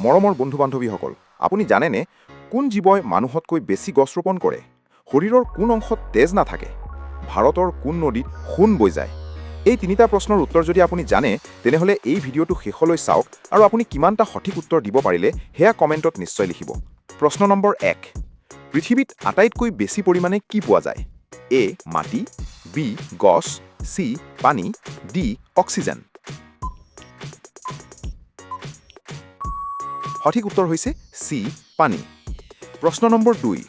মৰমৰ বন্ধু-বান্ধৱীসকল, আপুনি জানেনে কোন জীৱই মানুহতকৈ বেছি গছ ৰোপণ কৰে? শৰীৰৰ কোন অংশত তেজ নাথাকে? ভাৰতৰ কোন নদীত সোণ বৈ যায়? এই তিনিটা প্ৰশ্নৰ উত্তৰ যদি আপুনি জানে, তেনেহ'লে এই ভিডিঅ'টো শেষলৈ চাওক আৰু আপুনি কিমানটা সঠিক উত্তৰ দিব পাৰিলে সেয়া কমেণ্টত নিশ্চয় লিখিব। প্ৰশ্ন নম্বৰ 1। পৃথিৱীত আটাইতকৈ বেছি পৰিমাণে কি পোৱা যায়? এ মাটি, বি গছ, চি পানী, ডি অক্সিজেন। সঠিক উত্তৰ হৈছে চি পানী। প্ৰশ্ন নম্বৰ 2।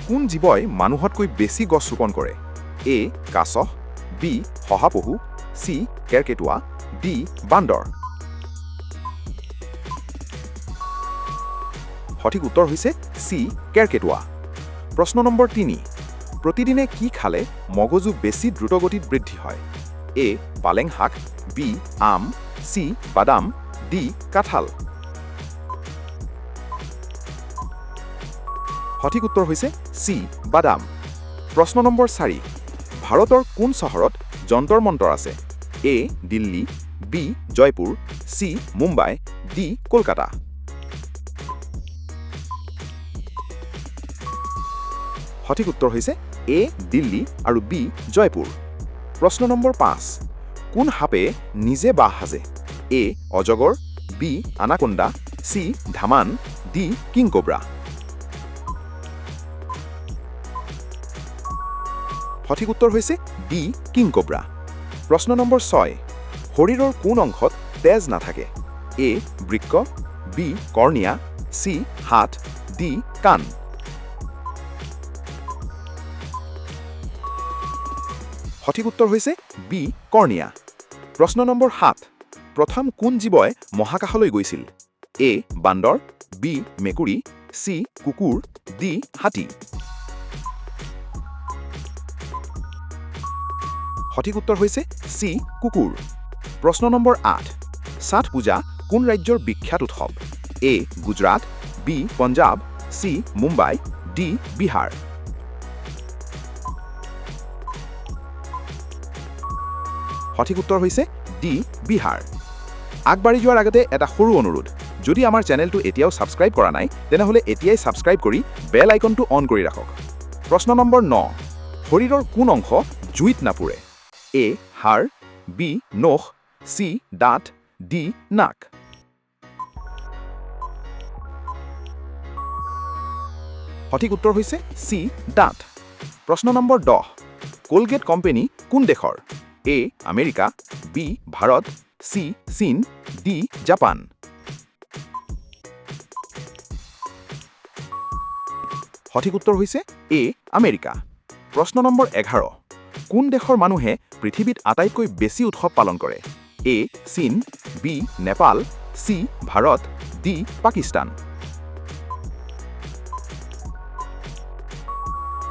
কোন জীৱই মানুহতকৈ বেছি গছ ৰোপণ কৰে? এ কাছ, বি শহাপহু, চি কেৰ্কেটুৱা, ডি বান্দৰ। সঠিক উত্তৰ হৈছে চি কেৰ্কেটুৱা। প্ৰশ্ন নম্বৰ 3। প্ৰতিদিনে কি খালে মগজু বেছি দ্ৰুতগতিত বৃদ্ধি হয়? এ পালেং শাক, বি আম, চি বাদাম, ডি কাঁঠাল। সঠিক উত্তৰ হৈছে চি বাদাম। প্ৰশ্ন নম্বৰ 4। ভাৰতৰ কোন চহৰত যন্তৰ মন্তৰ আছে? A Delhi, B Jaipur, C Mumbai, D Kolkata. সঠিক উত্তৰ হৈছে এ দিল্লী আৰু বি জয়পুৰ। প্ৰশ্ন নম্বৰ 5। কোন সাপে নিজে বাহ সাজে? এ অজগৰ, বি আনাকোণ্ডা, চি ধামান, ডি কিং কোব্ৰা। সঠিক উত্তৰ হৈছে ডি কিং কোব্ৰা। প্ৰশ্ন নম্বৰ 6। শৰীৰৰ কোন অংশত তেজ নাথাকে? এ বৃক্ক, বি কৰ্ণিয়া, চি হাত, ডি কাণ। সঠিক উত্তৰ হৈছে বি কৰ্ণিয়া। প্ৰশ্ন নম্বৰ 7। প্ৰথম কোন জীৱই মহাকাশলৈ গৈছিল? এ বান্দৰ, বি মেকুৰী, চি কুকুৰ, ডি হাতী। সঠিক উত্তৰ হৈছে চি কুকুৰ। প্ৰশ্ন নম্বৰ 8। ছঠ পূজা কোন ৰাজ্যৰ বিখ্যাত উৎসৱ? A Gujarat, B Punjab, C Mumbai, D Bihar. সঠিক উত্তৰ হৈছে ডি বিহাৰ। আগবাঢ়ি যোৱাৰ আগতে এটা সৰু অনুৰোধ, যদি আমাৰ চেনেলটো এতিয়াও ছাবস্ক্ৰাইব কৰা নাই, তেনেহ'লে এতিয়াই ছাবস্ক্ৰাইব কৰি বেল আইকনটো অন কৰি ৰাখক। প্ৰশ্ন নম্বৰ 9। শৰীৰৰ কোন অংশ জুইত নাপুৰে? এ হাড়, বি নখ, চি দাঁত, ডি নাক। সঠিক উত্তৰ হৈছে চি দাঁত। প্ৰশ্ন নম্বৰ 10। কলগেট কোম্পানী কোন দেশৰ? এ আমেৰিকা, বি ভাৰত, চি চীন, ডি জাপান। সঠিক উত্তৰ হৈছে এ আমেৰিকা। প্ৰশ্ন নম্বৰ 11। কোন দেশৰ মানুহে পৃথিৱীত আটাইতকৈ বেছি উৎসৱ পালন কৰে? A China, B Nepal, C Bharat, D Pakistan.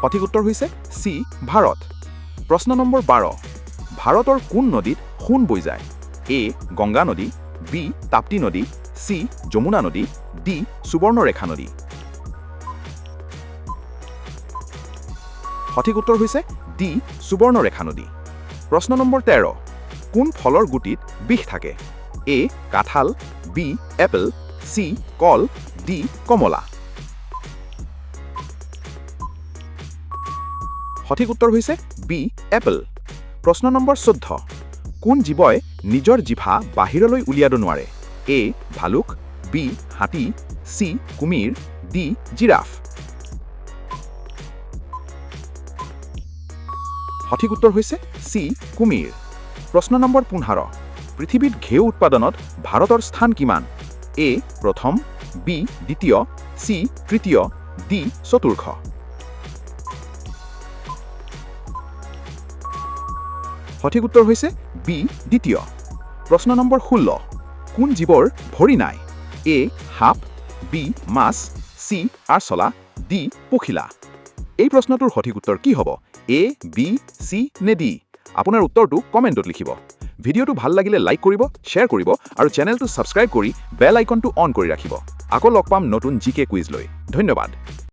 সঠিক উত্তৰ হৈছে চি ভাৰত। প্ৰশ্ন নম্বৰ 12। ভাৰতৰ কোন নদীত সোণ বৈ যায়? এ গংগা নদী, বি তাপ্তি নদী, চি যমুনা নদী, ডি সুবৰ্ণৰেখা নদী। সঠিক উত্তৰ হৈছে ডি সুবৰ্ণৰেখা নদী। প্ৰশ্ন নম্বৰ 13। কোন ফলৰ গুটিত বিষ থাকে? এ কাঁঠাল, বি এপল, চি কল, ডি কমলা। সঠিক উত্তৰ হৈছে বি এপল। প্ৰশ্ন নম্বৰ 14। কোন জীৱই নিজৰ জিভা বাহিৰলৈ উলিয়াব নোৱাৰে? এ ভালুক, বি হাতী, চি কুমিৰ, ডি জিৰাফ। সঠিক উত্তৰ হৈছে চি কুমিৰ। প্ৰশ্ন নম্বৰ 15। পৃথিৱীত ঘেঁহু উৎপাদনত ভাৰতৰ স্থান কিমান? এ প্ৰথম, বি দ্বিতীয়, চি তৃতীয়, ডি চতুৰ্থ। সঠিক উত্তৰ হৈছে বি দ্বিতীয়। প্ৰশ্ন নম্বৰ 16। কোন জীৱৰ ভৰি নাই? এ সাপ, বি মাছ, চি আৰচলা, ডি পখিলা। এই প্ৰশ্নটোৰ সঠিক উত্তৰ কি হ'ব? এ, বি, চি নে ডি? আপোনাৰ উত্তৰটো কমেণ্টত লিখিব। ভিডিঅ'টো ভাল লাগিলে লাইক কৰিব, শ্বেয়াৰ কৰিব আৰু চেনেলটো ছাবস্ক্ৰাইব কৰি বেল আইকনটো অন কৰি ৰাখিব। আকৌ লগ পাম নতুন জি কে কুইজ লৈ। ধন্যবাদ।